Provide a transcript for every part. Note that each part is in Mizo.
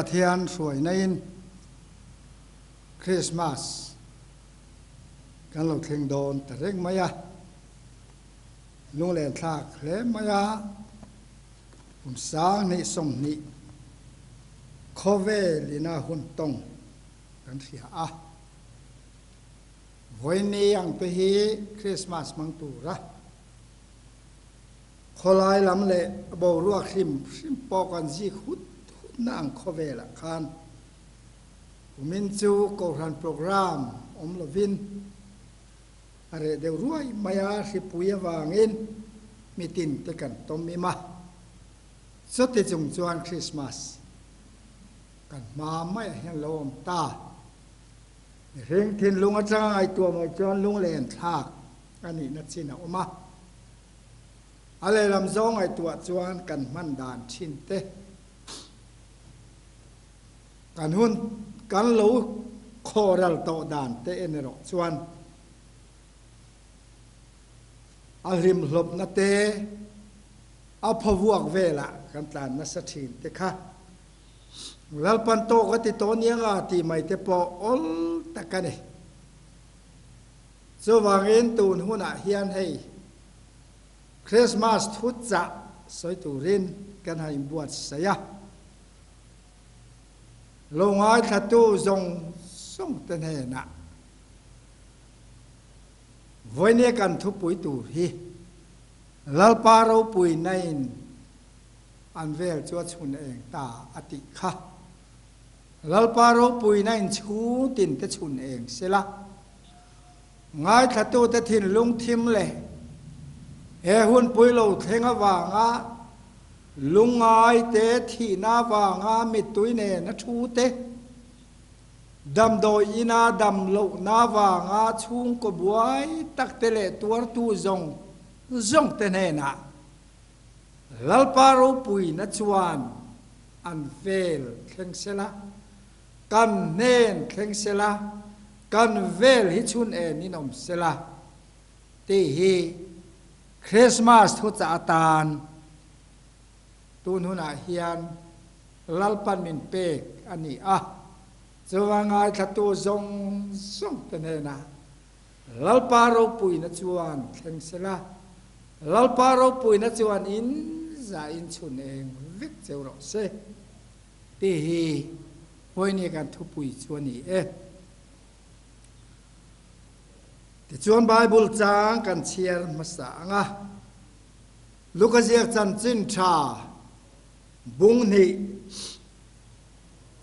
Pathian hruaina in Krismas kan lo thleng dawn ta reng mai a, lunglen thlak hle mai a, kum 2020 khawvel ina hun tawng kan hria a. Vawiin ang te hi Krismas hmang tura khawlai lam leh boruak hrim hrim pawh kan zik hut hut na ang khawvelah khan kumin chu Kohhran programme awm lovin a reh deuh ruai mai a, hripui avangin mitin te kan tawm im a. Chuti chung chuan Krismas kan hma maiah hian lo awm ta. Mihring thinlung atanga ngaihtuah mai chuan lunglen thlak a nihna chin a awm a. A lehlam zawng ngaihtuah chuan kan hman dan thin te, kan hun kan lo khawhral tawh dan te en erawh chuan a hlimhlawpna te, a phawvuak velah kan tlan nasa thin te kha Lalpan tawk a ti tawh nia nga tih mai te pawh awl tak a ni. Chuvangin tun hunah hian hei Christmas thu chah sawi turin kan han inbuatsaih a. Lo ngaithlatu zawng zawng te hnenah vawinia kan thupui tur hi Lalpa ropui nain An vel chu a chhun eng ta a tih kha. Lalpa ropuina in chhungtin te chhun eng sela, ngaithlatute thinlung thim leh he hunpui lo thleng avanga lungngai te, thihna avanga mittui nena thu te, damdawi ina dam lohna avanga chhungkaw buai tak te leh tuartu zawng zawng te hnenah Lalpa ropuina chuan an vel thleng sela, kan hnen thleng sela, kan vel hi chhun enin awm sela tih hi Krismas thuchah atan tun hunah hian Lalpan min pek a ni a, chuvang ngaithlatu zawng zawng te hnenah Lalpa ropuina chuan thleng sela, Lalpa ropuina chuan in za in chhun eng vek cheu rawh se tih hi Vawiini kan thupui chu a ni e. Tichuan Bible chang kan chhiar hmasa ang a, Luka ziak chanchin tha bung hnih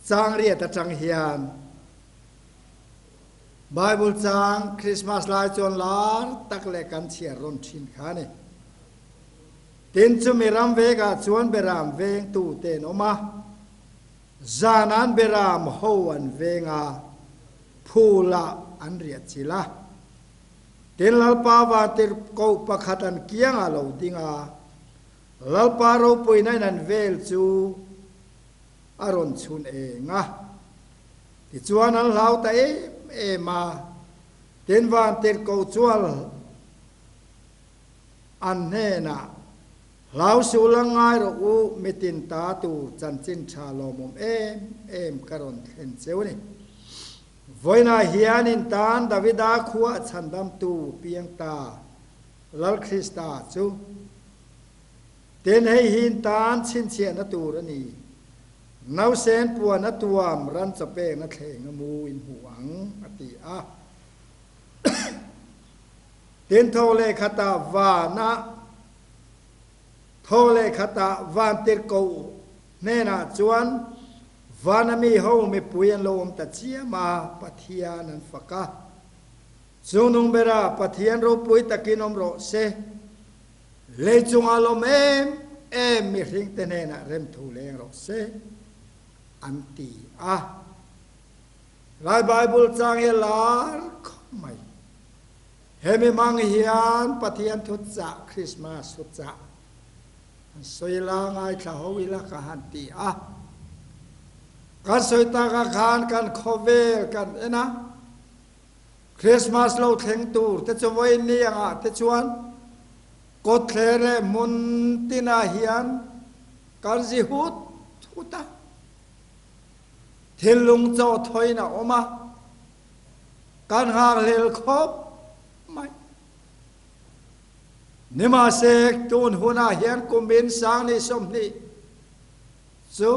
chang riat atang hian, Bible chang Christmas lai chuan lar tak leh kan chhiar rawn thin kha a ni. Tin, chumi ram vekah chuan beram vengtu te an awm a, zan an beram ho an veng a, phulah an riah chilh a. Tin, Lalpa vantirhkoh pakhat an kiangah lo ding a, Lalpa ropuina in an vel chu a rawn chhun eng a. Tichuan an hlau ta em em a, tin vantirhkoh chuan an hnenah, Hlau suh la ngai rawh u, mitin ta tur chanchin tha lawmawm em em ka rawn thlen cheu a ni. Vawiinah hian in tan Davida khua chhandamtu piang ta Lal Krista chu tin hei hi in tan chhinchhiahna tur a ni. Nausen puan a tuam ran chaw pekna thleng a mu in hmu ang, a ti a. Tin tho leh khatah van a tho leh khatah van tirhkoh hnenah chuan vana mi ho mipui an lo awm ta chiam a, Pathian an fak a. Chungnung bera Pathian ropui takin awm rawh se. Lei chungah lawm em em mihringte hnenah remthu leng rawh se, an ti a. Lai Bible chang hi a lar khawp mai. Hemi hmang hian Pathian thuchah, Christmas thuchah an sawi la, ngaithla ho ila ka han ti a. Kan sawi takah khan kan khawvel kan en a. Christmas lo thleng tur te chu vawiin ni angah te chuan kawtthler leh hmun tinah hian kan zi hut hut a. Thinlung chaw thawiin a awm a, kan nghakhlel khawp mai. Nimahse, tun hunah hian kumin sang ni 20 chu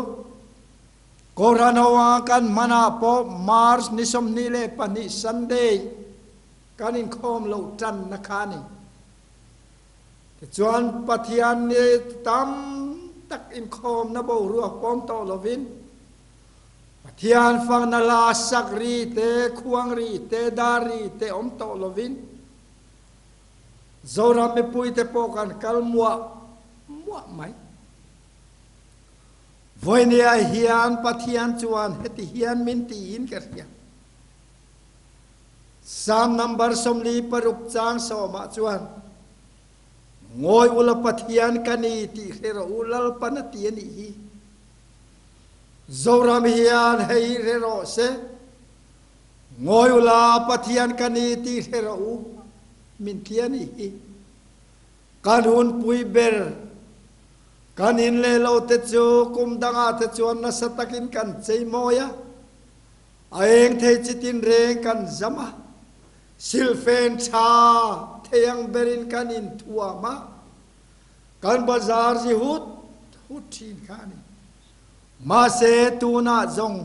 Kohhran ho anga kan hmanah pawh March ni 22 Sunday kan inkhawm loh tanna kha a ni. Tichuan, Pathian ni tam tak inkhawmna boruak pawm tawh lovin, Pathian fakna hla sak ri te, khuang ri te, dar ri te awm tawh lovin, Zoram mipuite pawh kan kal muah muah mai. Vawinia hian Pathian chuan heti hian min tiin ka hria. Psalm number 46 chang sawmah chuan, Ngawi ula Pathian ka ni tih hre rawh u, Lalpan a ti a nih hi. Zoram hian hei hi hre rawh se, Ngawi ula Pathian ka ni tih hre rawh u, min ti a nih hi. Kan hunpui ber, kan in leh lo te chu kum dangah te chuan nasa takin kan chei mawi a. A eng thei chi tinreng kan zam a, silfen tha thei ang berin kan inthuam a, kan bazar zi hut hut thin kha a ni. Mahse, tunah zawng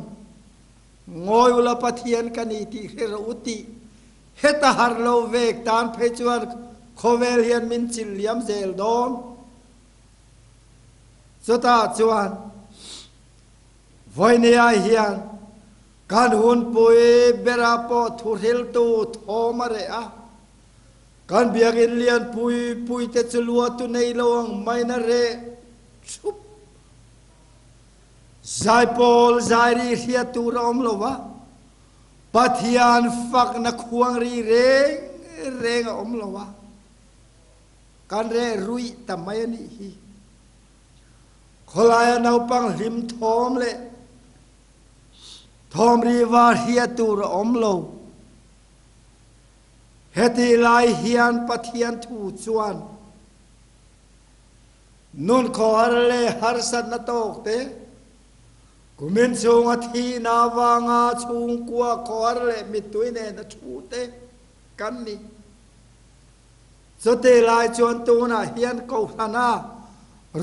ngawi ula Pathian ka ni tih hre rawh u tih heta harh lo vek tan phei chuan khawvel hian min chilh liam zel dawn. Chutah chuan. Vawinia hian kan hunpui bera pawh thuhriltu thawm a reh a, kan biakinn lian pui pui te chu luatu nei lo ang maiin a reh thup. Zaipawl zairi hriat tur a awm lo va, Pathian fakna khuang ri reng reng a awm lo a, kan reh ruih ta mai a nih hi. Khawlaia naupang hlim thawm leh thawm riva hriat tur a awm lo. Hetih lai hian Pathian thu chuan nun khawhar leh harsatna tawk te, kumin chhunga thihna avanga chhungkua khawhar leh mittui nena thu te kan ni. Chutih lai chuan tunah hian Kohhrana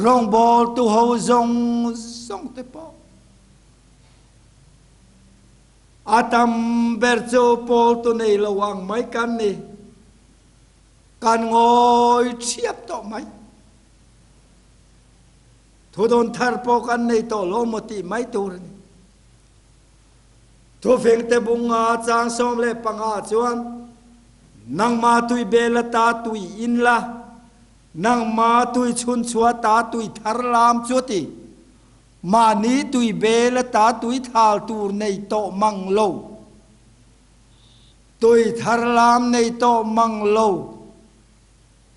rawngbawltu ho zawng zawng te pawh a tam ber chu pawltu nei lo ang mai kan ni. Kan ngawi thiap tawh mai. Thudawn thar pawh kan nei tawh lo maw tih mai tur a ni. Thufingte bunga chang 15 chuan, Nangma tui bel ata tui in la, nangma tui chhun chhuah ta tui thar lam chu ti. Mahni tui bel ata tui thal tur nei tawh mang lo. Tui thar lam nei tawh mang lo.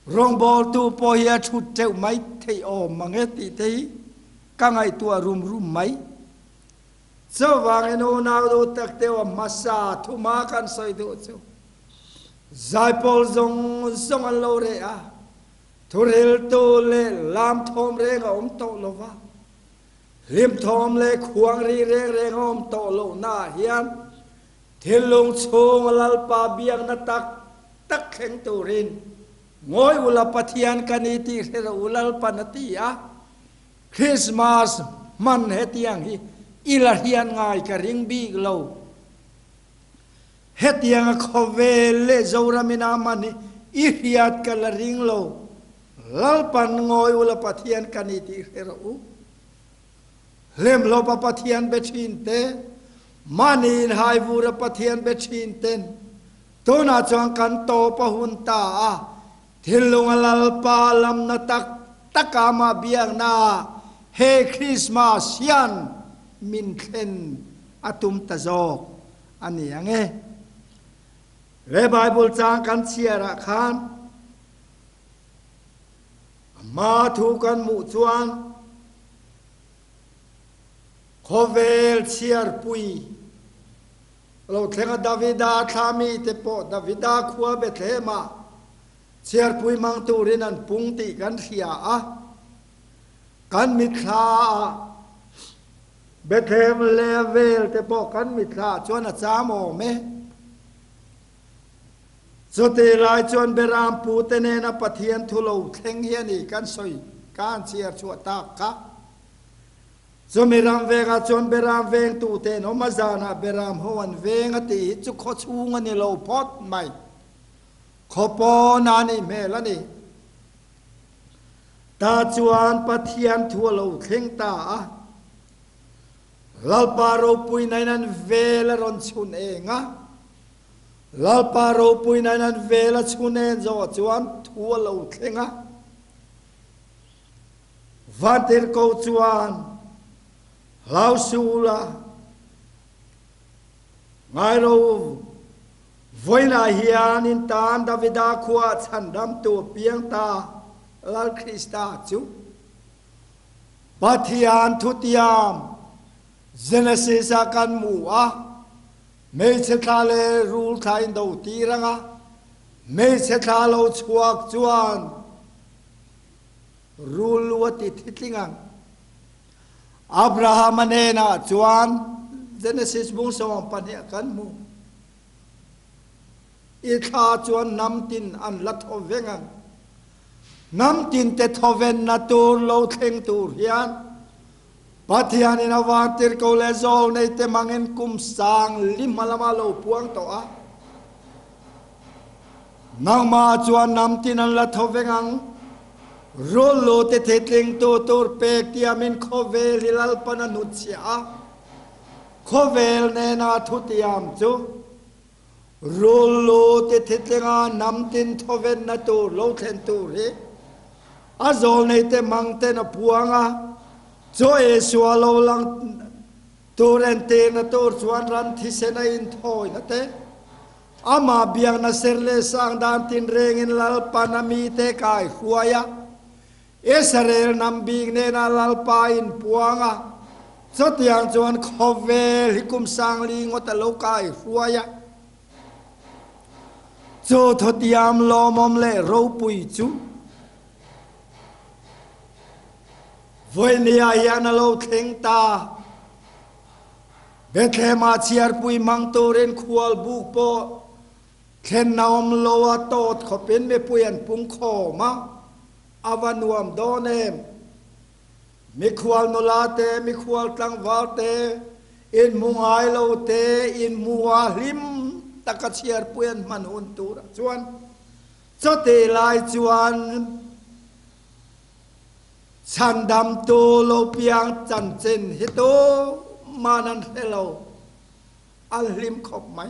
Rawngbawltu pawh hi a thut teuh mai theih awm mang e tih te hi ka ngaihtuah rum rum mai. Chuvangin unau duh tak deuh a hmasa thuma kan sawi duh chu zaipawl zawng zawng an lo reh a, thuriltu leh lam thawm reng a awm tawh lo va, hlim thawm leh khuang ri reng reng a awm tawh lohnaah hian thinlung chhung Lalpa biakna tak tak thleng turin ngawi ula Pathian ka ni tih hre rawh u Lalpan a ti a. Christmas hman hetiang hi i la hriat ngai ka ring bik lo. Hetianga khawvel leh Zoramin a hman hi i hriat ka la ring lo. Lalpan ngawi ula Pathian ka ni tih hre rawh u. Hlemhlawpa Pathian be thin te, mahni inhaivura Pathian be thin ten tunah chuan kan tawp a hun ta a, Thinlunga Lalpa lamna tak tak amah biakna he Krismas hian min thlen a tum ta zawk a ni ang e. He Bible chang kan chhiarah khan a hma thu kan hmuh chuan khawvel chhiarpui Lo thlenga Davida thla mite pawh Davida khua Bethlehem-ah chhiarpui hmang turin an pung tih kan hria a. Kan mitthla ah Bethlehem leh a vel te pawh kan mitthla chuan a cham awm e. Chutih lai chuan Beram pute nena Pathian thu lo thleng hi a ni kan sawi ka han chhiar chhuah tak kha. Chumi ram vengah chuan Beram vengtute an awm a, zanah Beram ho an veng a tih hi chu khaw chhung a ni lo phawt mai. Khaw pawn a nih hmel a ni. Ta chuan Pathian thu a lo thleng ta a. Lalpa ropui nain an vel a rawn chhun eng a. Lalpa ropui nain an vel a chhun en zawh chuan thu a lo thleng a. Vantirhkoh chuan hlau suh la, ngai ro u, vawiinah hian in tan Davida khuaah chhandamtu a piang ta, Lal Krista chu. Pathian thutiam Genesis-ah kan hmu a, hmeichhe thla leh rul thla in do tir ang a, hmeichhe thla lo chhuak chuan Rul lu a ti thitling ang. Abrahama hnenah chuan Genesis bung 12 kan hmu. I thla chuan hnam tin an la thaw veng ang. Hnam tin te thawvenna tur lo thleng tur hian Pathianin a vantirhko leh zawlnei te hmangin kum sang li hma lama lo puang tawh a. Nangmah chuan hnam tin an la tho veng ang. Rullu te thitlingtu tur pek tiamin khawvel hi Lalpan a hnutchhiah a. Khawvel nena thutiam chu rullu te thitlinga hnam tin thawvenna tur lo thlen tur hi a zawlneite hmang ten a puang a. Chaw ei sual lo lang tur entirna tur chuan ran thisen a inthawina te, Amah biakna ser leh sang dan tinrengin Lalpan a mite kai hruai a, Israel hnam bik nena Lalpa inpuang a, chutiang chuan khawvel hi kum sangli ngawt a lo kai hruai a. Chu thawtiam lawmawm leh ropui chu vawinia hian a lo thleng ta. Bethlehem-ah chhiarpui hmang turin khual buk pawh thlenna awm lo a tawt khawpin mipui an pung khawm a, a va nuam dawn em? Mikhual nula te, mikhual tlangval te, inhmu ngai lo te, inhmu a hlim taka chhiarpui an hman hun turah chuan chawtih lai chuan Chhandamtu lo piang chanchin hi tuman an hre lo, an hlim khawp mai.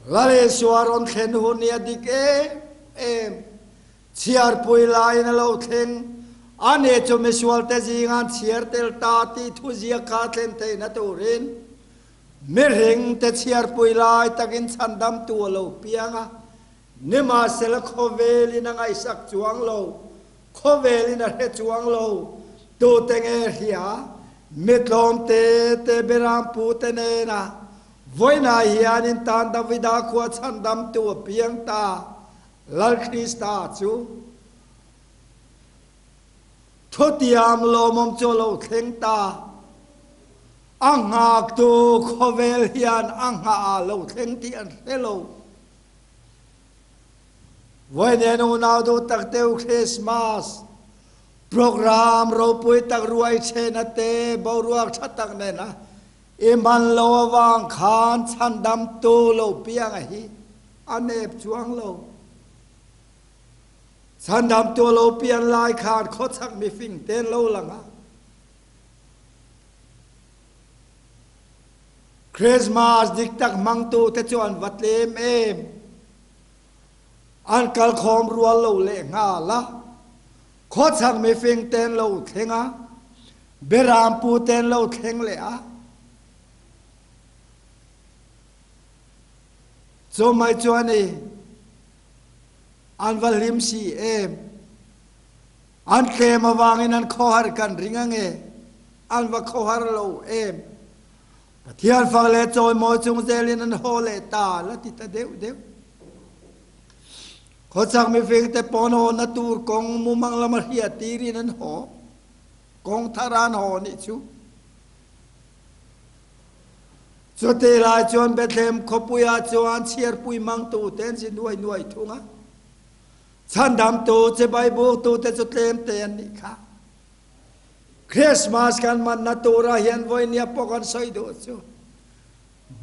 Lal Isua rawn thlen hun hi a dik em em, chhiarpui laiin a lo thleng, a ni chu misualte zinga an chhiar tel ta tih thuziak kha thlen theihna turin mihringte chhiarpui lai takin chhandamtu a lo piang a, Nimahsela khawvelin a ngaihsak chuang lo, khawvelin a hre chuang lo, tute nge hria, mi tlawm te te Beram pute nena vawiinah hian in tan Davida khua chhandamtu a piang ta, Lal Krista chu thutiam lawmawm chu a lo thleng ta, a nghaktu khawvel hian a nghah ah lo thleng tih an hre lo. Vawiin unau duh tak deuh Christmas program ropui tak ruai chhena te boruak tha tak nena i hman lo avang khan chhandamtu lo piang a hi a nep chuang lo. Chhandamtu lo pian lai khan khawchhak mifing te an lo lang a. Christmas dik tak hmangtu te chu an va tlem em? An kalkhawm rual lo leh nghal a, khawchhak mifing te an lo thleng a, Berampu te an lo thleng leh a. Chu mai chuan i an va hlim si em? An tlem avangin an khawhar kan ring ange, an va khawhar lo em? Pathian fak leh chawimawi chung zelin an haw leh ta la ti ta deuh deuh. Khawchhak mifingte pawn hawna tur kawng mumang lama hriat tirin an haw. Kawng thar an haw nih chu. Chutih lai chuan Bethlehem khawpuiah chuan chhiarpui mangtu te an si nuai nuai thung a. Chhandamtu chibai buktute chu tlem te an nih kha. Christmas kan hmanna turah hian vawinia pawh kan sawi duh chu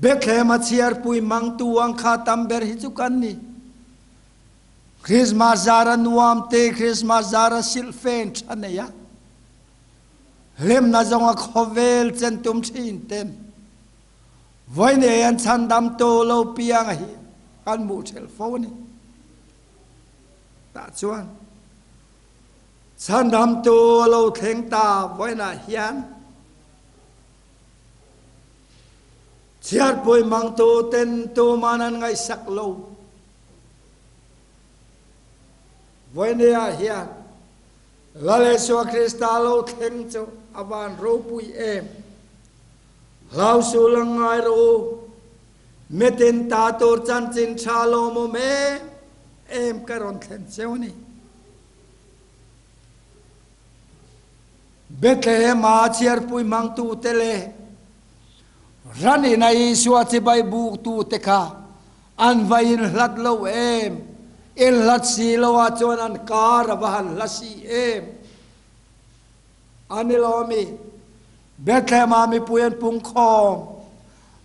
Bethlehem a chhiarpui mangtu ang kha tam ber hi chu kan ni. Christmas zara nuam te, Christmas zara silhfen tha nei a, hlimna zawnga khawvel chen tum thin ten vawinia hian chhandamtu lo piang hi kan hmuh thelh fo a ni. Tah chuan chhandamtu a lo thleng ta vawiinah hian chhiarpui mangtu ten tuman an ngaihsak lo. Vawinia hian Lal Isua Krista lo thleng chu a van ropui em! Hlau sul ang ngai rawh u, mitin ta tur chanchin tha lawmawm em em ka rawn thlen cheu a ni. Bethlehem-a chhiarpui hmangtute leh ran ina Isua chibai buktute kha an va inhlat lo em? Inhlat si loah chuan an kar a va han hla si em? A ni lo ami? Bethlehem-ah mipui an pungkhawm.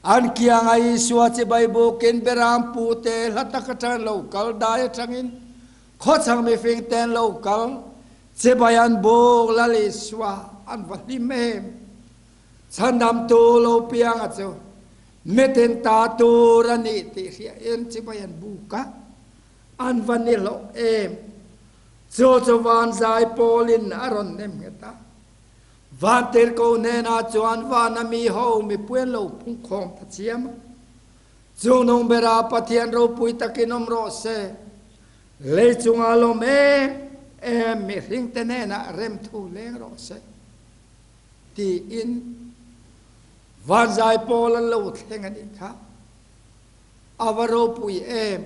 An kianga Isua chibai bukin Beram pute hla tak atangin lo kal dai atangin khawchhang mifing te an lo kal. Chibai an buk Lal Isua an va hlim em? Chhandamtu lo pianga chu mitin ta tur a nih tih hriain chibai an buk a, an va ni hlawh em? Chu chu van zai pawlin a rawn nem nghet a. Vantirhkoh hnenah chuan vana mi ho mipui an lo phungkhawm ta chiam a. Chungnung bera Pathian ropui takin awm rawh se. Lei chungah lawm em em mihringte hnenah remthu leng rawh se. Tiin vanzai pawl an lo thleng a nih kha. A va ropui em!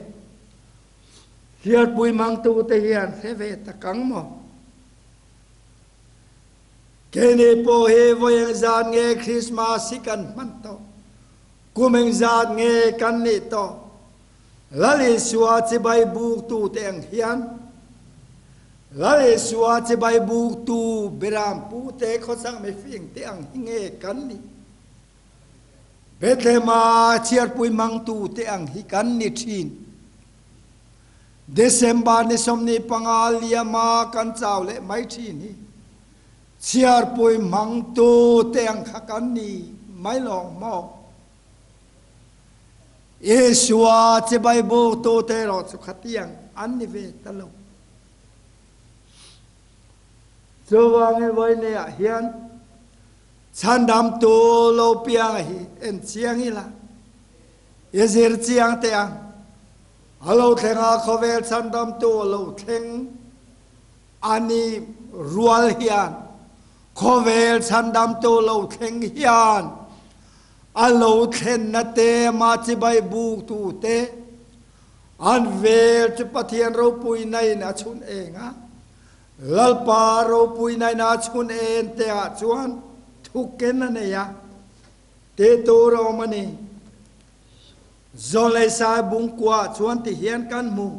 Hliarpui mangtute hian hre ve tak ang maw? Keini pawh hi vawi engzat nge Krismas hi kan hman tawh? Kum engzat nge kan nih tawh? Lal Isua chibai buktute ang hian Lal Isua chibai buktu Beram pute khawchhak mifingte ang hi nge kan nih? Bethlehem-a chhiarpui mangtute ang hi kan ni thin. December ni 25 liama kan chau leh mai thin hi chhiarpui mangtute ang kha kan ni mai lawng maw? Isua chibai buktute erawh chu khatiang an ni ve ta lo. Chuvangin vawineah hian Chhandamtu lo pianga hi en chiang ila, i zir chiang teh ang. A lo thleng a, khawvel chhandamtu a lo thleng a ni rual hian, khawvel chhandamtu lo thleng hian a lo thlenna te, amah chibai buktu te, an vel chu Pathian ropuina in a chhun eng a. Lalpa ropuina in a chhun en te ah chuan thu ken a nei a, tih tur a awm a ni. Zawlei sai bungkua ah chuan ti hian kan hmu.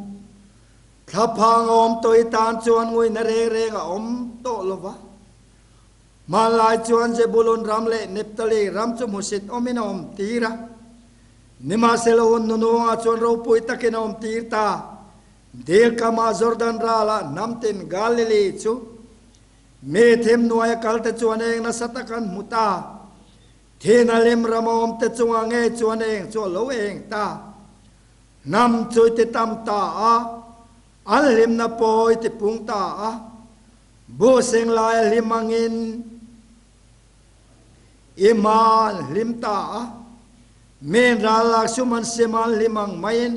Thlaphang a awm tawh i tan chuan nguina reng reng a awm tawh lo va. Hmanlai chuan Zebulun ram leh Nephtali ram chu hmusit awmin a awm tir a. Nimahsela hun nunungah chuan ropui takin a awm tir ta. Dil kamah Jordan ralah hnam tin Galili chu mi thim hnuaia kalte chuan eng nasa tak an hmu ta. Thina lim ram a awmte chungah ngei chuan eng chu a lo eng ta. Hnam chu i ti tam ta a, an hlimna pawh i ti pung ta a. Buh seng lai a hlim angin i hma an hlim ta a. Min rallak sum an sim an hlim ang maiin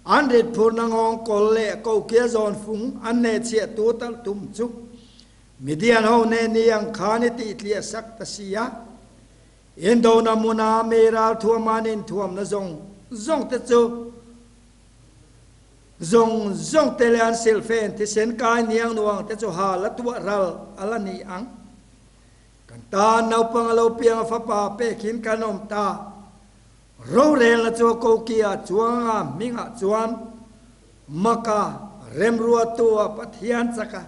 an rit phurna nghawng kawl leh kokia zawn fung an hnehchhiah tu talh tum chu Midian ho hneh ni ang khan i tihtliah sak ta si a. Indona hmuna mi ralthuam an inthuamna zawng zawng te chu zawng zawng te leh an silhfen thisen kai niang nuang te chu hal a tuah ral a la ni ang. Tan naupang a lo piang a fapa pekin kan awm ta. Rorelna chu a koki ah chuang a hmingah chuan Maka remruattu ah Pathian chak a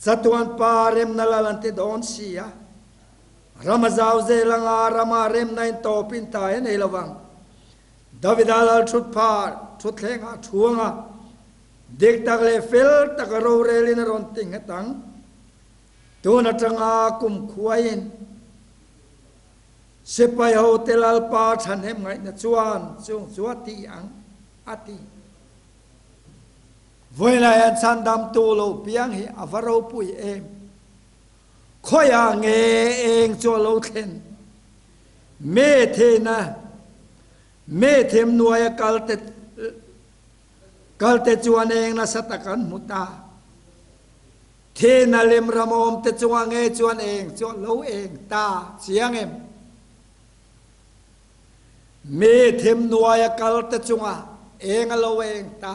chatuan pa remna lal an ti dawn si a. Ram a zau zel anga rama remna in tawpin tai a nei lovang. Davida lal thutphah thutthlengah thuang a dik tak leh fel taka rorelin a rawn ti nghet ang. Tun atanga kum khuaiin Sipai hote Lalpa thahnem ngaihna chuan chung chu a ti ang, a ti. Vawiinah hian chhandamtu lo piang hi a va ropui em? Khawiah nge eng chu a lo thlen? Me theihna, me them nuaia kalte kalte chuan eng nasa tak an hmu ta. Thena lem ram awm te chungah nge chuan eng chu a lo eng ta chiang em? Mi thim nuai a kal te chungah eng a lo eng ta.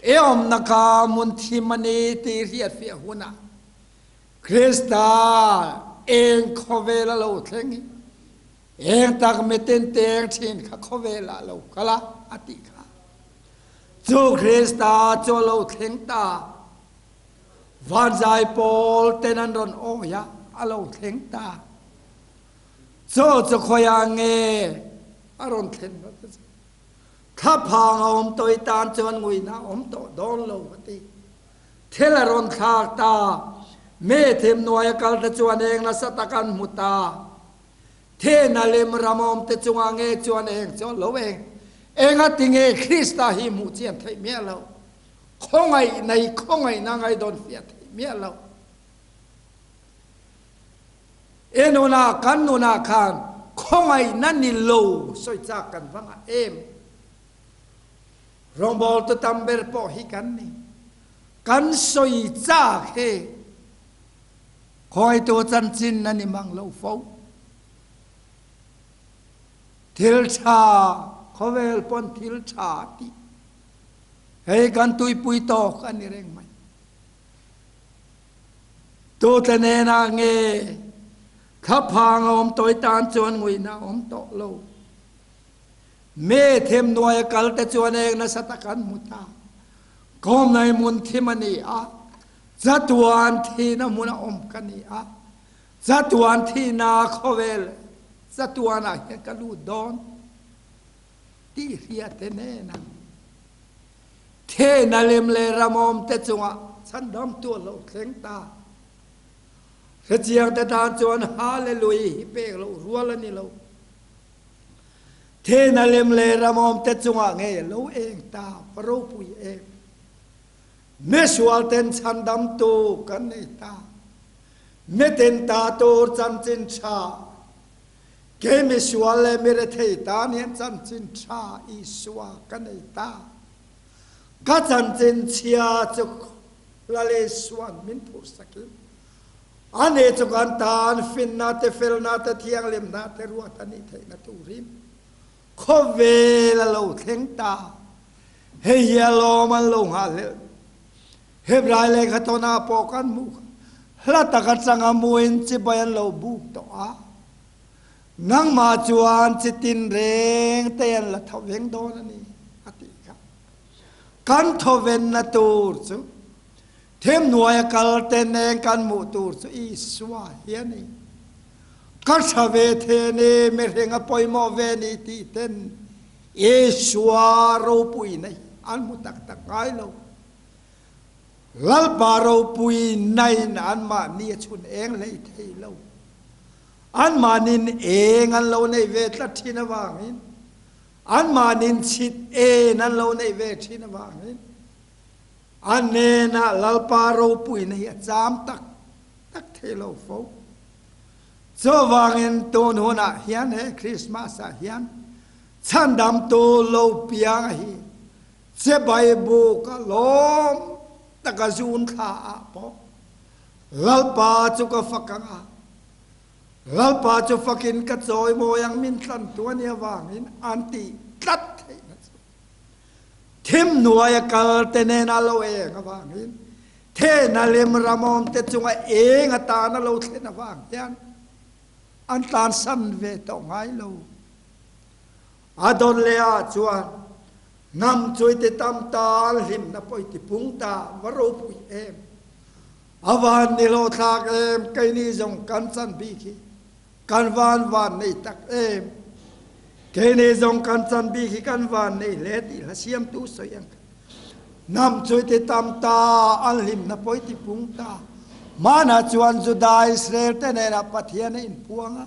I awmna kha hmun thim a ni ti hriatfiah hunah Krista eng khawvel a lo thleng i eng tak mitin te eng thin kha khawvel ah lo kal a, a tih kha. Cu Krista cu a lo thleng ta. Vanzai pawl ten an rawn awi a, a lo thleng ta. Cu cu khoi ah nge a rawn thlen va ti cu. Thlaphang a um toi tan cuan nguina a um tawh dawn lo va ti. Thil a rawn thlak ta. Me thim nuai a kal te chuan eng nasa tak an hmu ta. Thena lem ram awm te chungah nge chuan eng chu a lo eng? Engatinge Krista hi hmuh chian theih miah lo? Khawngaih nei khawngaihna ngaidawn fiah theih miah lo. E nunah kan nunah khan khawngaihna ni lo sawi chak kan va ngah em? Rawngbawltu tam ber pawh hi kan ni. Kan sawi chak he. Khawitu chanchin nan i mang lo fo. Thil ṭha, khawvel pawn thil ṭha ti. Hei kan tuipui tawk an i reng mai. Tute nenah nge thlaphang a um toi tan chuan nguihna a um tawh lo. Me them nuai a kal te chuan ek nasa tak an hmu ta. Kawmnai mun thim a ni a, Chatuan thihna hmun a awm ka ni a, chatuan thihna khawvel chatuan ah hian ka lut dawn tih hria te nena thehna lem leh ramawm te chungah chhandamtu a lo thleng ta. Hrechiang te tan chuan Hallelui hi pek loh rual a ni lo. Thehna lem leh ramawm te chungah ngei a lo eng ta, va ropui em. Misual ten chhandamtu kan nei ta. Mitin ta tur chanchin tha. Kei misual le mirethei tan hian chanchin tha Isua ka nei ta. Ka chanchin chhia chu Lal Isua'n min phurhsakin ani chu kan tan finna te felna te thianghlimna te ruat a nih theihna turin khawvel a lo thleng ta. Hei hi a lawm an lo nghahhlelh. Hebrai lehkha tawnah pawh kan hmuh kha. Hla taka changa muin chibai an lo buk tawh a. Nangmah chuan chi tinreng te an la tho veng dawn a ni, a tih kha. Kan thawvenna tur chu thimhnuaia kal te nen kan hmuh tur chu Isua hi a ni. Ka tha ve the ni, mihring a pawimawh ve ni tih ten Isua ropuina hi an hmu tak tak ngai lo. Lalpa ropuinain anmahni a chhun eng hlei thei lo. Anmahnin eng an lo neih ve tlat thin avangin, anmahnin chhit en an lo neih ve thin avangin, a hnenah Lalpa ropuina hi a cham tak tak thei lo fo. Chuvangin tun hunah hian he Christmas ah hian chhandamtu lo piang hi che Bible ka lawm taka zun thla ah pawh Lalpa chu ka fak ang a, Lalpa chu fakin ka chawimawi ang min tlantu a nih avangin an tih tlat theihna chu thim hnuaia kal te nena lo eng avangin. Thehna lem ramawm te chunga eng atana lo thlen avang hian an tlansan ve tawh ngai lo. A dawn leh ah chuan hnam chui ti tam ta an hlimna pawh i ti pung ta va ropui em. A van ni hlawhthlak em keini zawng kan chan bik hi kan van van nei tak em. Keini zawng kan chan bik hi kan van nei hle tih hla siamtu sawi ang kha. Hnam chui ti tam ta an hlimna pawh i ti pung ta. Hmanah chuan Juda Israel te nenah Pathian a inpuang a.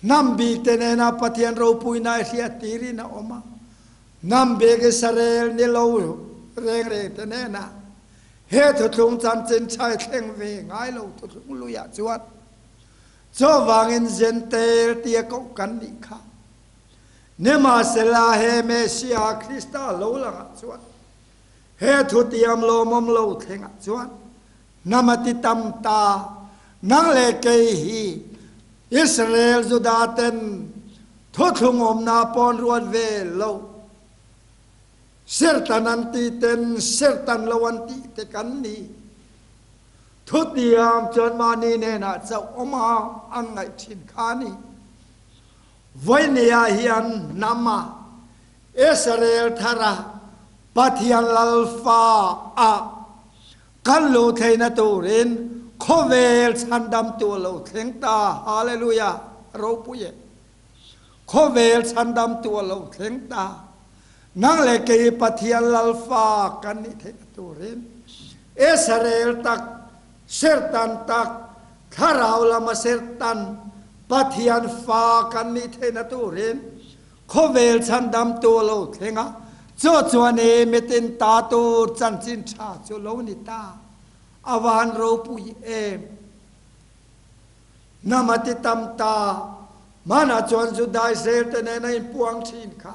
Hnam bikte nena Pathian ropuina i hriat tirin a awm a, hnam bik Israel ni lo reng rengte nena he thuthlung chanchin chhai thleng ve ngai lo thuthlung luiah chuan chuvangin Jentail tia koh kan nih kha. Nimahsela he Messiah Krista lo langah chuan he thutiam lawmawm lo thlengah chuan Hnam a ti tam ta. Nang le kei hi Israel Judah ten thuthlung awmna pawn ruat ve lo. Sertan an ti ten sertan lo an tih te kan ni. Thutiam chuan mahni hnenah chauh awm a an ngaih thin kha a ni. Vawinia hian hnam a Israel thar a Pathian Lalfa a Kan luh theihna turin khawvel chhandamtu a lo thleng ta. Hallelujah! Ropui e. Khawvel chhandamtu a lo thleng ta. Nang leh kei Pathian Lalfa kan nih theihna turin Israel tak, sertan tak, thlarau lama sertan Pathian fa kan nih theihna turin Khawvel chhandamtu a lo thleng a, chu chuan i mitin ta tur chanchin tha chu lo ni ta. A van ropui em! Hnam a ti tam ta. Hmanah chuan Juda Israel te nen a inpuang thin kha.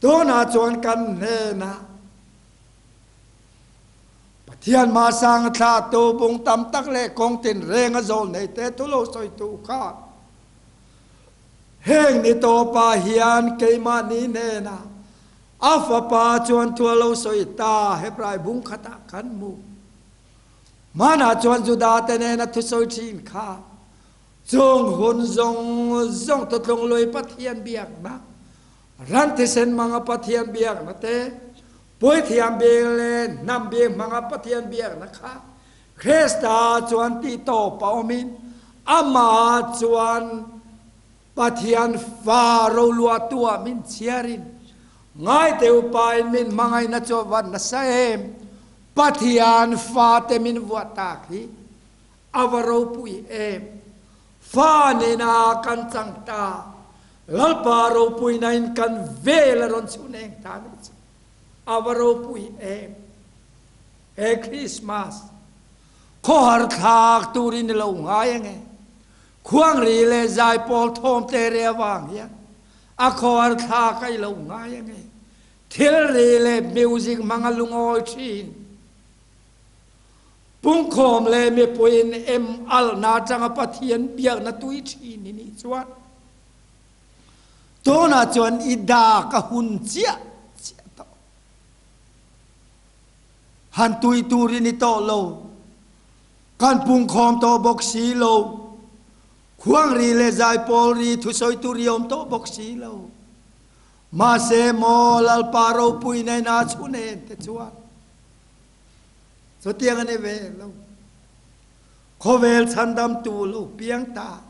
Tunah chuan kan hnenah Pathian hmasang a thlahtu bung tam tak leh kawng tinreng a zawl nei te thu lo sawitu kha Heng ni tawpah hian keimahni hnenah a fapa chuan thu a lo sawi ta, Hebrai bung khatah kan hmu. Hmanah chuan Judate nena thusawi thin kha chung hun zawng zawng thuthlung lui Pathian biakna, ran thisen hmanga Pathian biakna te, puithiam bik leh hnam bik hmanga Pathian biakna kha Krista chuan tih tawp a awmin amah chuan Pathian fa roluahtu ah min chhiarin ngaite upa in min hmangaihna chu a va nasa em! Pathian fate min vuah tak hi a va ropui em! Fa nena kan chang ta, Lalpa ropuina in kan vel a rawn chhun eng ta nih chu a va ropui em! He Christmas khawhar thlak turin i lo ngai ange. Khuangri leh zaipawl thawm te re avang hian a khawhar thlak a i lo ngai ange. Thilri leh music hmang a lungawi thin. Pungkhawm leh mipuiin em alhna atanga Pathian biakna tui thin i nih chuan tunah chuan i dak a hun chiah chiah tawh. Han tui turin i tawh lo. Kan pungkhawm tawh bawk si lo. Khuang ri leh zaipawl ri thusawi tur i awm tawh bawk si lo. Mahse maw Lalpa ropui nen a chhun en te chuan chutiang a ni ve lo. Khawvel chhandamtu lo piang ta.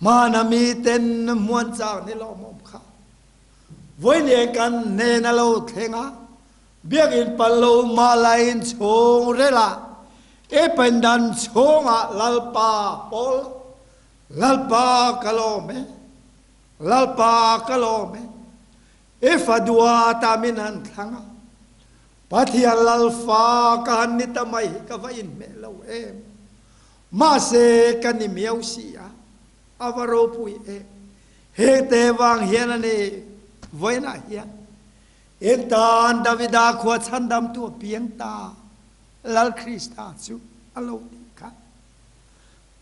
Hmana miten hmuan chak ni lawmawm kha. Vawiin kan hnen a lo thleng a, biakinn pal lo mah lain chhung relah i pendan chhungah Lalpa pawl, Lalpa ka lawm e, Lalpa ka lawm e, i fa duata min han thlang a, Pathian Lalfa ka han ni ta mai hi ka va inhmeh lo em. Mahse ka ni miau si a, A va ropui e. Heng te vang hian a ni vawiinah hian eng tan Davida khua chhandamtu a piang ta Lal Krista chu a lo tih kha.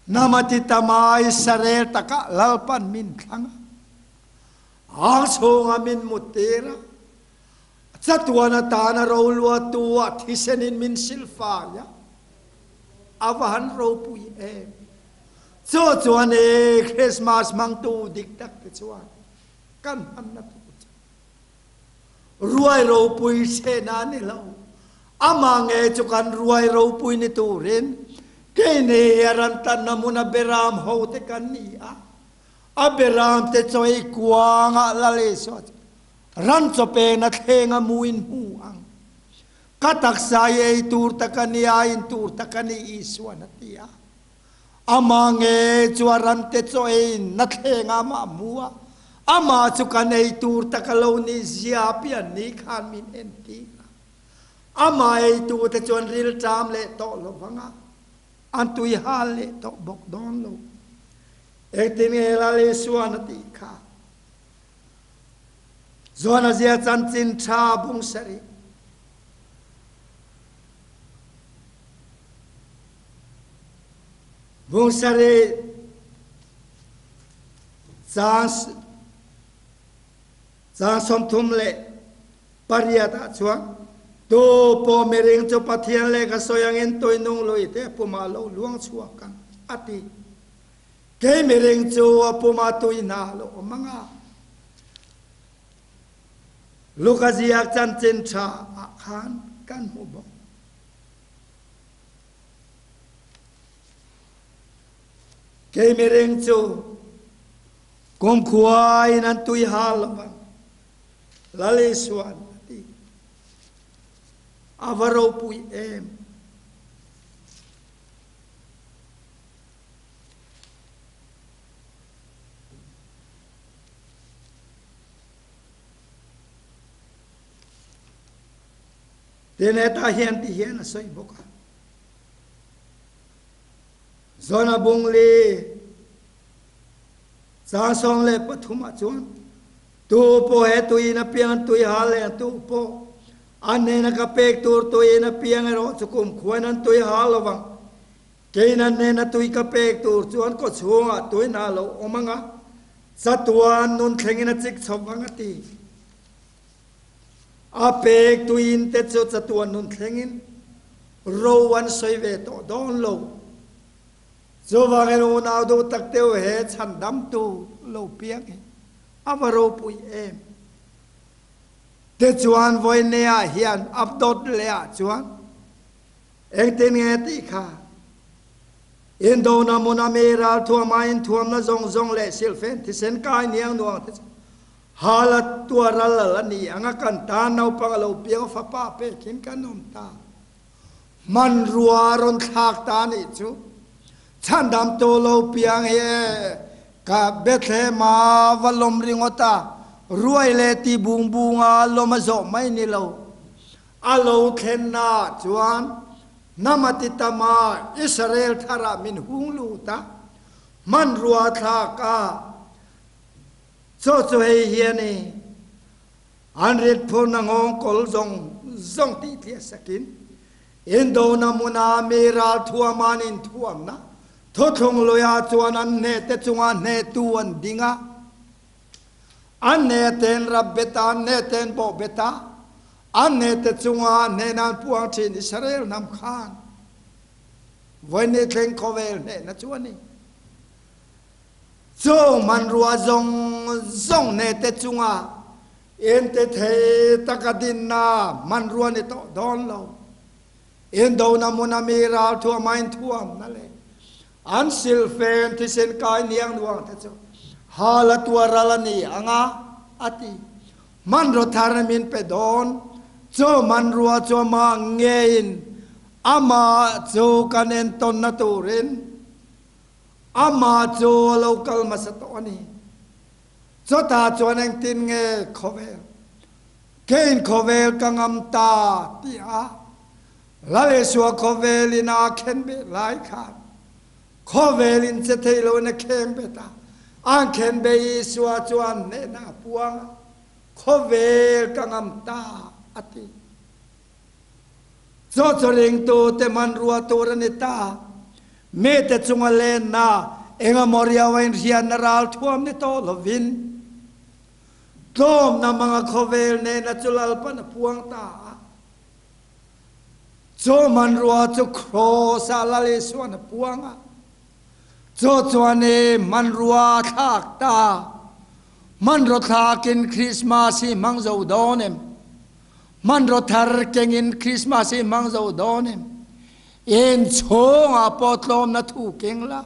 Hnam a ti tam a, Israel takah Lalpan min thlang a, ang chhunga min muttir a. Chatuan atana roluatu ah thisenin min silfai a, a va han ropui em. Chu chuan e Christmas hmangtu dik tak te chuan kan hmanna tur chu ruai ropui chhehna a ni lo. Amah nge chu kan ruai ropui ni turin keini a ran tanna hmuna beram ho te kan ni a, a beram te chawi kuangah Lal Isua chu Ran chaw pekna thleng a mu in hmu ang. Ka taksa i ei tur tak a ni a, in tur tak a ni Isuan a ti a. Amah nge chu a ran te chaw ei na thleng ah mah hmu a, amah chu kan ei tur tak a lo nih zia pian ni khan min entir a. Amah ei tu te chuan rilṭam leh tawh lo vang a, an tui hal leh tawh bawk dawn lo. Engtin nge Lal Isuan a tih kha? Zawn a zia chanchin tha bung sarih. Bung sarih cang cang 38 ah chuan tu pawh miring cu Pathian le ka sawi angin tuinung lui te pum ah lo luang chuak ang a ti. Kei miring cu a pum ah tui hna lo um anga Luka ziak chanchin ṭha ah khan kan hmu bawk. Kei miring cu kumkhua in an tui hal lo vang. Lal Isuan a ti. A va ropui em. Tin hetah hian ti hian a sawi bawk a. Zona bungli chang 13 ah chuan tu pawh he tuiin a piang an tui hal leh tu pawh an hnena ka pek tur tuiin a piang erawh chu kumkhuain an tui hal lovang. Kei nan hnena tui ka pek tur chuan kaw chhungah tui hna lo awm anga chatuan nun thlengin a chik chho vang a ti. A pek tuiin te chu chatuan nun thlengin ro an sawi ve tawh dawn lo. Chuvangin unau duh tak teu he chhandamtu lo piang hi a va ropui em. Tichuan vawineah hian updot leh ah chuan Engtin nge tih kha? Indona hmuna mi ralthuama inthuamna zawng zawng leh silhfen thisen kai niang nuang te chu hal a tuar a lal a ni ang a, kan tan naupang a lo piang fapa pekin kan awm ta. Hmanrua a rawn thlak ta nih chu. Chhandamtu lo piang hi e, ka Bethlehem-a va lawm ringawt a, ruai leh ti bung bunga lawm a zawh mai ni lo. A lo thlennaah chuan hnam a ti tam a, Israel tharah min hung lut a, hmanrua thlak a, chaw chu hei hi a ni, an rit phurna nghawng kawl zawng zawng tih thliah sakin, Indona hmuna mi ralthuam an inthuamna thuthlung luiah chuan an hnehte chunga hnehtu an ding a. An hnehten rap bet a, an hnehten bawh bet a, an hnehte chunga hnehna an puang thin Israel hnam khan vawi thleng khawvel hnehna chu a ni. Chung hmanrua zawng zawng hnehte chunga inte thei taka dinna hmanrua ni tawh dawn lo. Indona hmuna mi ralthuam a inthuamna leh An silfen thisen kai niang nuang te chu hal a tuar ral a ni ang a, a ti. Hmanraw thar min pe dawn. Chu hmanrua chu amah ngeiin amah chu kan entawnna turin amah chu a lo kal hmasa tawh a ni. Chutah chuan engtin nge khawvel keiin khawvel ka ngam ta tih a Lal Isua khawvelin a khen beh lai khan khawvelin che thei loin a kheng bet a, an khen beh Isua chuan hnehna a puang a, khawvel ka ngam ta a ti. Chu chu ringtu te hmanrua tur a ni ta. Mite chunga lenna engemaw riau a inhriatna ral thuam ni tawh lovin. Tlawmna hmanga khawvel nena chu Lalpan a puang ta a. Chu hmanrua chu Kraws-ah Lal Isuan a puang a. Chu chuan i hmanrua a thlak ta. Hmanraw thlakin Krismas hi hmang zo dawn em? Hmanraw thar kengin Krismas hi hmang zo dawn em? Inchhungah pawh tlawmna thu keng la.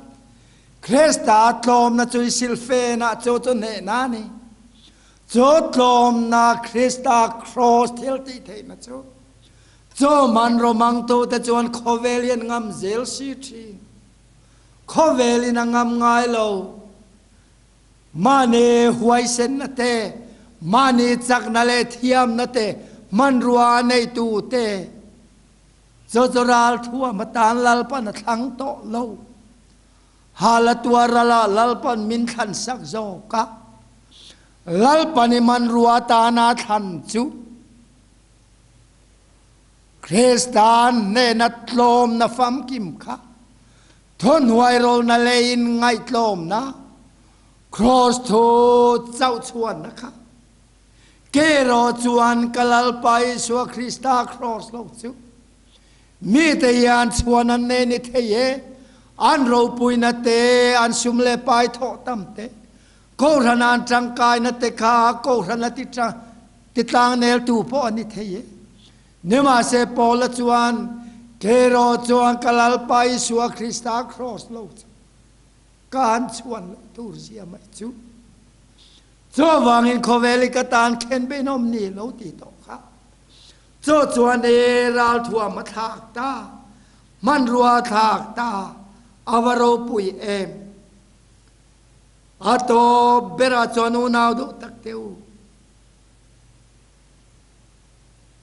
Krista tlawmna chu i silfenah chu chu hnehna a ni. Chu tlawmna Krista kraws thil tih theihna chu chu hmanraw mangtute chuan khawvel hi an ngam zel si thin. Khawvelin a ngam ngai lo. Mahni huaisenna te, mahni chakna leh thiamna te hmanrua a neitute Chu chu ral thuam atan Lalpan a thlang tawh lo. Hal a tuar ralah Lalpan min thlan sak zawk a. Lalpan i hmanrua atana thlan chu Krista hnena tlawmna famkim kha thuhnuai rawlna leiin ngaihtlawmna, Kraws thu chauh chhuanna kha Kei erawh chuan ka Lalpa Isua Krista kraws lo chu mite hian chhuan an nei ni thei e, an ropuina te, an sum leh pai thawh tam te, kohhran an tangkaina te kha kohhran a titlangneltu pawh a ni thei e. Nimahse Paula chuan, Kei erawh chuan ka Lalpa Isua Krista kraws lo chu ka han chhuan loh tur zia mai chu. Chuvangin khawvel i ka tan khen behnawm ni lo ti tawh kha. Chu chuan e ral thuam a thlak ta, hmanrua a thlak ta, a va ropui em. A tawp berah chuan unau duh tak teh u.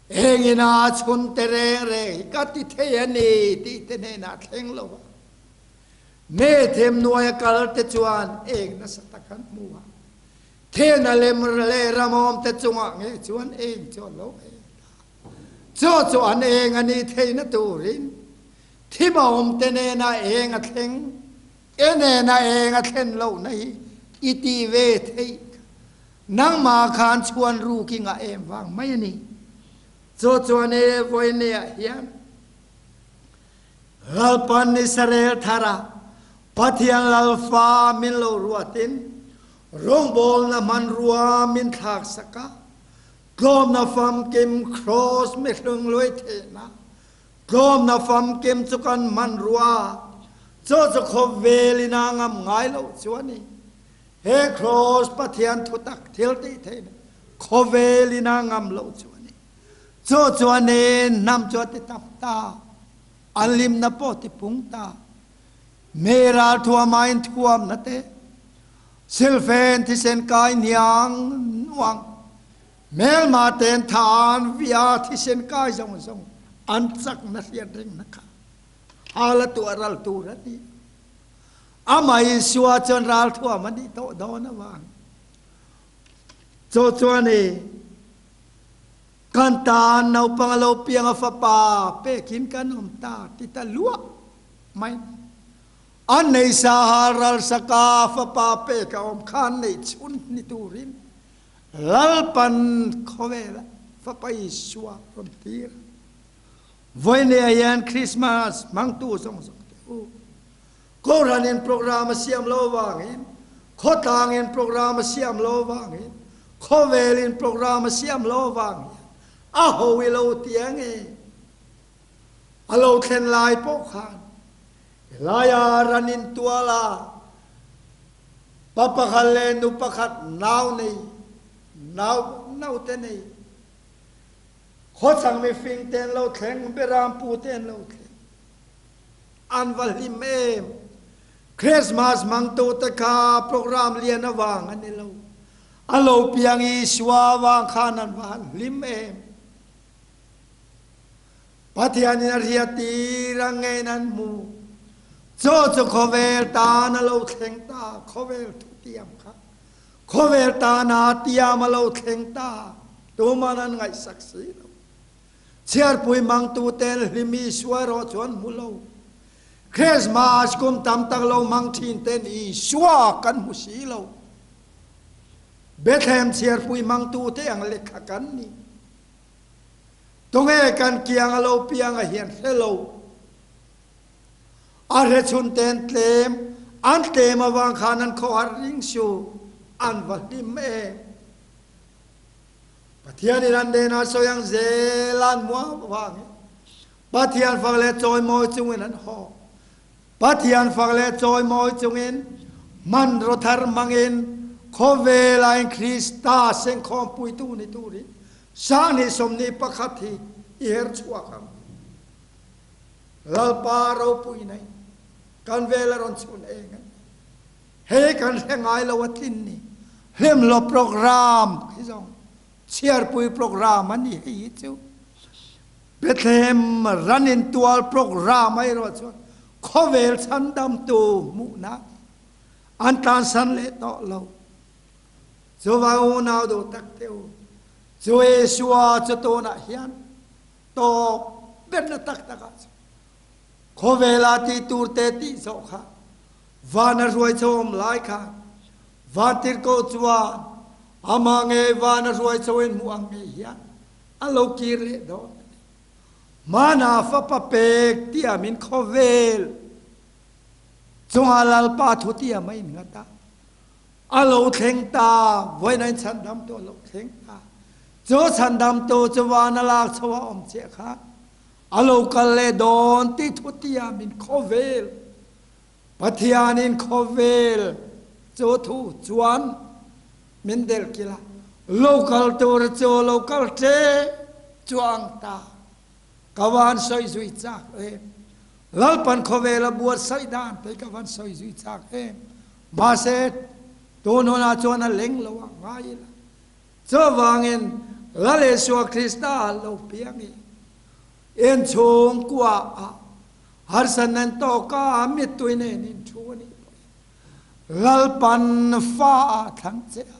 Engin a chhun te reng reng hi ka ti thei a ni tih te hnenah thleng lo a. Me them nuaia kal te chuan eng nasa tak an hmu a, thena lem leh ramawm te chungah nge chuan eng chu a lo eng ta. Chu chu an eng a nih theihna turin thim a awm te nena eng a thleng e nena eng a thlen lohna hi i ti ve theih kha nangmah khan chhuan ruk i ngah em vang mai a ni. Chu chuan e vawineah hian Lalpan Israel thara Pathian Lalfa min lo ruatin rawngbawlna hmanrua min thlaksak a, tlawmna famkim kraws mihlung luai theihna, tlawmna famkim chu kan hmanrua, chu chu khawvel in a ngam ngai loh chu a ni. He kraws Pathian thutak thil tih theihna khawvel in a ngam loh chu a ni. Chu chuan in hnam chu a ti tap ta, an hlimna pawh ti pung ta. Mi ralthuama in thuamna te, silfen thisen kai hniang nuang, hmelma ten tha an via thisen kai zawng zawng an chakna hriat rengna kha hal a tuah ral tur a ni. Amah Isua chuan ralthuam a nih tawh dawn avang. Chu chuan i Kan tan naupang a lo piang a fapa pekin kan awm ta ti ta luah mai. An nei sa hal ral saka fapa pek a awm kha an neih chhun ni turin Lalpan khawvela fapa Isua rawn tir a. Vawinia hian Christmas hmangtu zawng zawng te u Kohhranin program a siam lo vangin, khawtlangin program a siam lo vangin, khawvelin program a siam lo vang hian a ho i lo ti ang e. A lo thlen lai pawh khan helaia ran in tuala pa pakhat leh nu pakhat nau nei, nau naute nei, khawchhang mifing te an lo thleng, berampu te an lo thleng. An va hlim em! Christmas hmangtute kha program lian avang a ni lo. A lo piang Isua avang khan an va han hlim em! Pathianin a hriat tir ang ngeiin an hmu. Chu chu khawvel tan a lo thleng ta, khawvel thutiam kha. Khawvel tana tiam a lo thleng ta, tuman an ngaihsak si lo. Chhiarpui mangtuten hlim Isua erawh chuan hmu lo. Christmas kum tam tak lo hmang thin ten Isua kan hmu si lo. Bethlehem chhiarpui hmangtute ang lehkha kan ni. Tunge kan kiang a lo piang a hian hre lo. A hre chhun ten tlem, an tlem avang khan an khawhar ring su, an va hlim em. Pathianin an hnenah sawi ang zel an hmu avangin Pathian fak leh chawimawi chungin an haw. Pathian fak leh chawimawi chungin hmanraw thar hmangin khawvela in Krista sengkhawmpuitu ni turin 2021 hi i her chhuak ang. Lalpa ropui nei kan vel a rawn chhun eng a ni. Hei kan hre ngai lo a tlin ni. Hlimhlaw program khi zawng chhiarpui program a ni hei hi chu. Bethlehem ran in tual program a erawh chuan khawvel chhandamtu hmuhna an tlansan leh tawh lo. Chuvang unau duh tak te u, chu Isua chu tunah hian tawp berna tak takah chuan khawvela tih tur te tih zawh kha vana hruai chho awm lai khan vantirhkoh chuan amah ngei vana hruai chho in hmuh ang ngei hian a lo kir leh dawn a ni. Hmana fapa pek tiamin khawvel chunga Lalpa thu tiam a innghat a, a lo thleng ta, vawiin a inchhandamtu a lo thleng ta. Chu chhandamtu chu vana lak chho a awm chiah kha a lo kal leh dawn tih thu tiamin khawvel Pathianin khawvel chu thu chuan min delh kil a, lo kal tur chu lo kal ṭe chuang ta. Ka van sawi zui chak em. Lalpan khawvel a buatsaih dan phei ka van sawi zui chak em. Mahse, tun hunah chuan a leng lo a ngai ila. Chuvangin Lal Isua Krista lo piang i inchhungkua ah Harsa nan tawk a, mittui nen in thu a nih pawhin Lalpan fa ah thlang che a,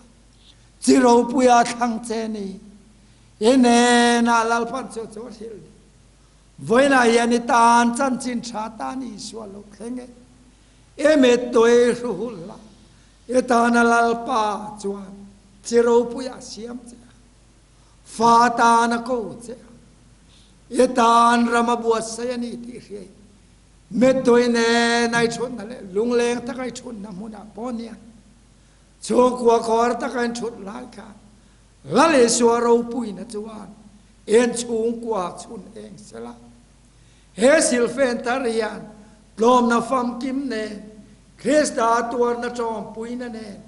chi ropui ah thlang che ni. I hnenah Lalpan chu chu a hrilh ni. Vawiinah hian i tan chanchin tha tan Isua lo thleng e. I mittui hru hulh la, i tana Lalpa chuan chi ropui ah siam che a, fa tan a ko che a. I tan ram a buatsaih a ni tih hriai mittui nen ai thutna leh lungleng taka i thutna hmunah pawh nia chhungkua khawr taka in thut lai khan Lal Isua ropuina chuan en chhungkua chhun eng sela. He silfen thar hian tlawmna famkim nen Krista tuarna tawmpuina nen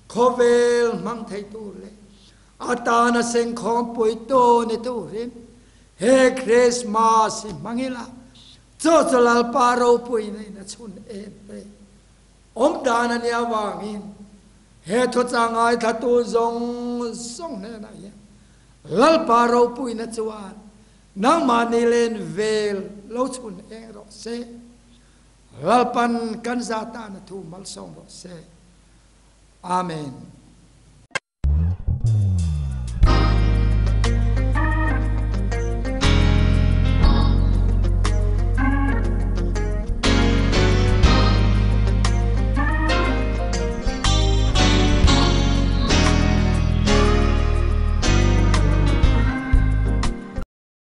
khawvel hmang thei tur leh A tana sengkhawmpui tu ni turin he Krismas hi hmang ila, chu chu Lalpa ropuina in a chhun em te awm dan a nih avangin he thuchah ngaithlatu zawng zawng hnenah hian Lalpa ropuina chuan nangmahni len vel lo chhun eng rawh se. Lalpan kan za tana thu malsawm rawh se. Amen.